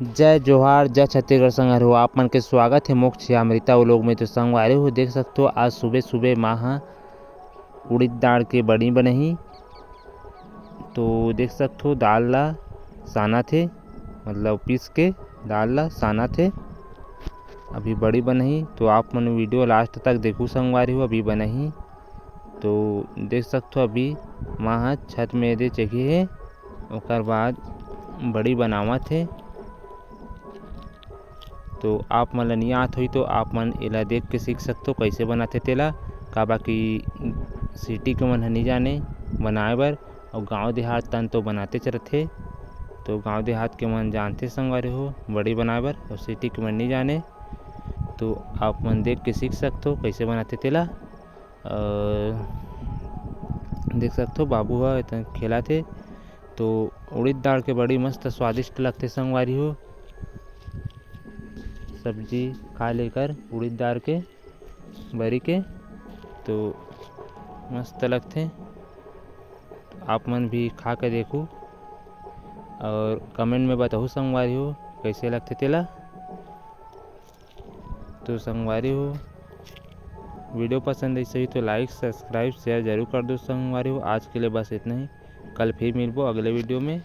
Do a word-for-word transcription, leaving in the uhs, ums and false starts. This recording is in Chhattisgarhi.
जय जोहार, जय छत्तीसगढ़ संगवारी हो। आप मन के स्वागत हे मोक्ष या अमृता vlog में। तो संगवारी हो, देख सकथो, आज सुबह सुबह माँ ह उड़ीद दाल के बड़ी बनही। तो देख सकथो, दाल ला सानत हे, मतलब पीस के दाल ला सानत हे। अभी बड़ी बनही, तो आप मन video last तक देखू संगवारी हो। अभी बनही तो देख सकथो, अभी माँ ह छत में एदे चघे हे, ओकर बाद बड़ी बनावत हे। तो आप मन ल नइ आत होही तो आप मन एला देख के सीख सकथो, कइसे बनाथे तेला। काबर कि city के मन ह नइ जाने बनाए बर, अउ गांव देहात तन तो बनातेच रथे। तो गांव देहात के मन जानथे संगवारी हो बड़ी बनाए बर, अउ city के मन नइ जाने। तो आप मन देख के सीख सकथो कइसे बनाथे तेला। अ, देख सकथो, बाबू ह एतन खेलत हे। तो उड़ीद दाल के बड़ी मस्त स्वादिष्ट लगथे संगवारी हो, सब्जी खाए ले एकर उड़ीद दाल के बरी के, तो मस्त लगथे। आप मन भी खा के देखू और comment में बताहू संगवारी हो, कइसे लगथे तेला। तो संगवारी हो, video पसंद आइस होही तो like, subscribe, share जरूर कर दो संगवारी हो। आज के लिए बस इतना ही, कल फिर मिलबो अगले video में।